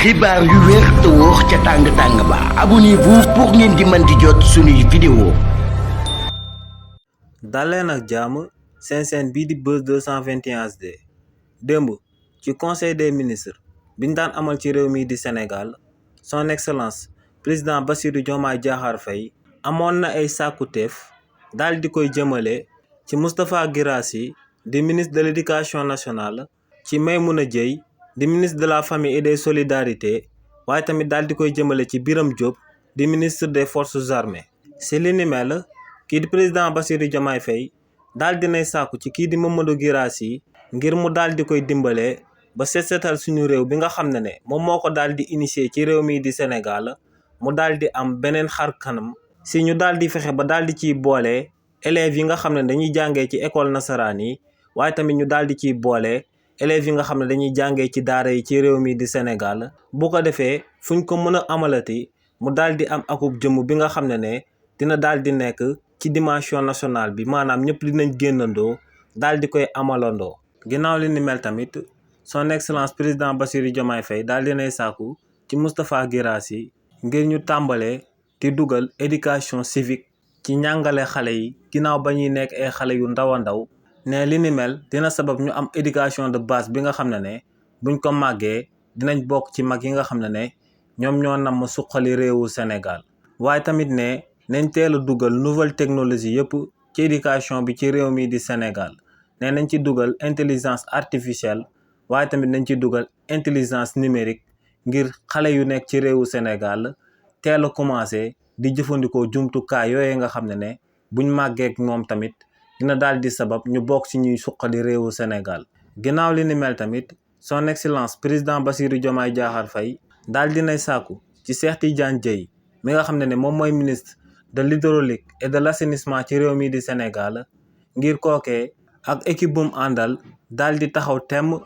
xibaar yu wér te wóor ca tàng-tàng ba abonnez-vous pour ngeen di mën di jot suñuy vidéo. daleen ak jàmm seen chaîne bii di Buzz 221 HD démb ci conseil des ministres biñ daan amal ci réew mi di Sénégal son excellence président Bassirou Diomaye Diakhar Faye amoon na ay sàkkuteef daal di koy jëmale ci Moustapha Guirassy di ministre de l'éducation nationale, ci Maymouna Dièye di ministre de la famille et des solidarités, waaye tamit daal di koy jëmale ci Birame Diop di ministre des forces armées. si li ni mel kii di président Bassirou Diomaye Faye daal dinay sàkku ci kii di Mamadou Guirassy ngir mu daal di koy dimbale ba setal suñu réew bi nga xam ne moom moo ko daal di initier ci réew mi di Sénégal mu daal di am beneen xar kanam si ñu daal di fexe ba daal di ciy boole élèves yi nga xam ne dañuy jàngee ci école nasaraan yi, waaye tamit ñu daal di ciy boole élèves yi nga xam ne dañuy jàngee ci daara yi ci réew mi di Sénégal. bu ko defee fuñ ko mën a amalati mu daal di am akub jëmm bi nga xam ne dina daal di nekk ci dimension nationale bi, maanaam ñëpp dinañ génnandoo daal di koy amalandoo. ginnaaw li ni mel tamit son excellence président Bassirou Diomaye Faye daal dinay sàkku ci Moustapha Guirassy ngir ñu tàmbalee di dugal éducation civique ci njàngale xale yi ginnaaw ba ñuy nekk ay xale yu ndaw a ndaw. ne li ni mel dina sabab ñu am éducation de base bi nga xam ne buñ ko màggee dinañ bokk ci mag yi nga xam ne ñoom ñoo namm suqali réewu Sénégal. waaye tamit ne nañ teel a dugal nouvelle technologie yëpp ci éducation bi ci réew mi di Sénégal. ne nañ ci dugal intelligence artificielle, waaye tamit nañ ci dugal intelligence numérique ngir xale yu nekk ci réewu Sénégal teel a commencé di jëfandikoo jumtukaay yooyu nga xam ne buñ màggeek moom tamit dina daal di sabab ñu bokk ci ñuy suqali réewu Sénégal. ginnaaw li ni mel tamit son excellence président Bassirou Diomaye Diakhar Faye daal dinay sàkku ci Cheikh Tidiane Dièye mi nga xam ne moom mooy ministre de l'hydraulique et de l'assainissement ci réew mi di Sénégal ngir kookee ak équipe bu mu àndal daal di taxaw temm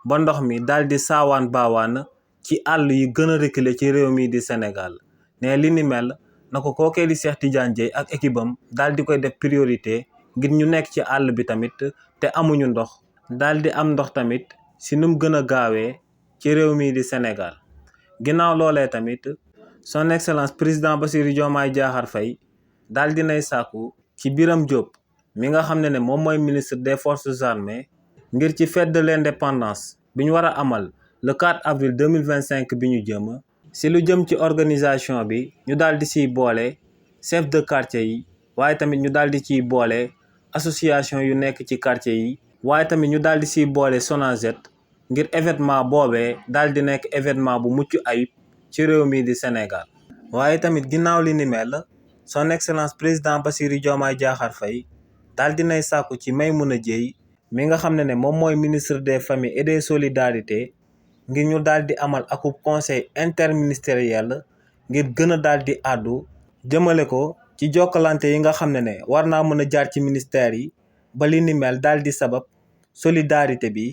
ba ndox mi daal di saawaan baawaan ci àll yi gën a reculé ci réew mi di Sénégal. ne li ni mel na ko kookee di Cheikh Tidiane Dièye ak équipe am daal di koy def priorité ngir ñu nekk ci àll bi tamit te amuñu ndox daal di am ndox tamit si nu mu gën a gaawee ci réew mi di Sénégal. ginnaaw loolee tamit son excellence président Bassirou Diomaye Diakhar Faye daal dinay sàkku ci Birame Diop mi nga xam ne moom mooy ministre des forces armées ngir ci fête de l'indépendance bi ñu war a amal le 4 avril 2025 bi ñu jëm si lu jëm ci organisation bi ñu daal di siy boole chef de quartier yi, waaye tamit ñu daal di ciy boole association yu nekk ci quartier yi, waaye tamit ñu daal di siy boole Sonaged ngir événement boobee daal di nekk événement bu mucc ayib ci réew mi di Sénégal. waaye tamit ginnaaw li ni mel son excellence président Bassirou Diomaye Diakhar Faye daal dinay sàkku ci Maymouna Dièye mi nga xam ne moom mooy ministre des familles et des solidarités ngir ñu daal di amal akub conseil interministériel ngir gën a daal di àddu jëmale ko ci jokkalante yi nga xam ne war naa mën a jaar ci ministère yi ba li ni mel daal di sabab solidarité bi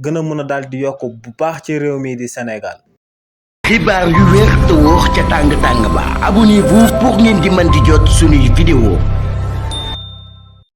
gën a mën a daal di yokk bu baax ci réew mi di Sénégal. xibaar yu wér te wóor ca tàng-tàng ba abonnez-vous pour ngeen di mën di jot suñuy vidéo.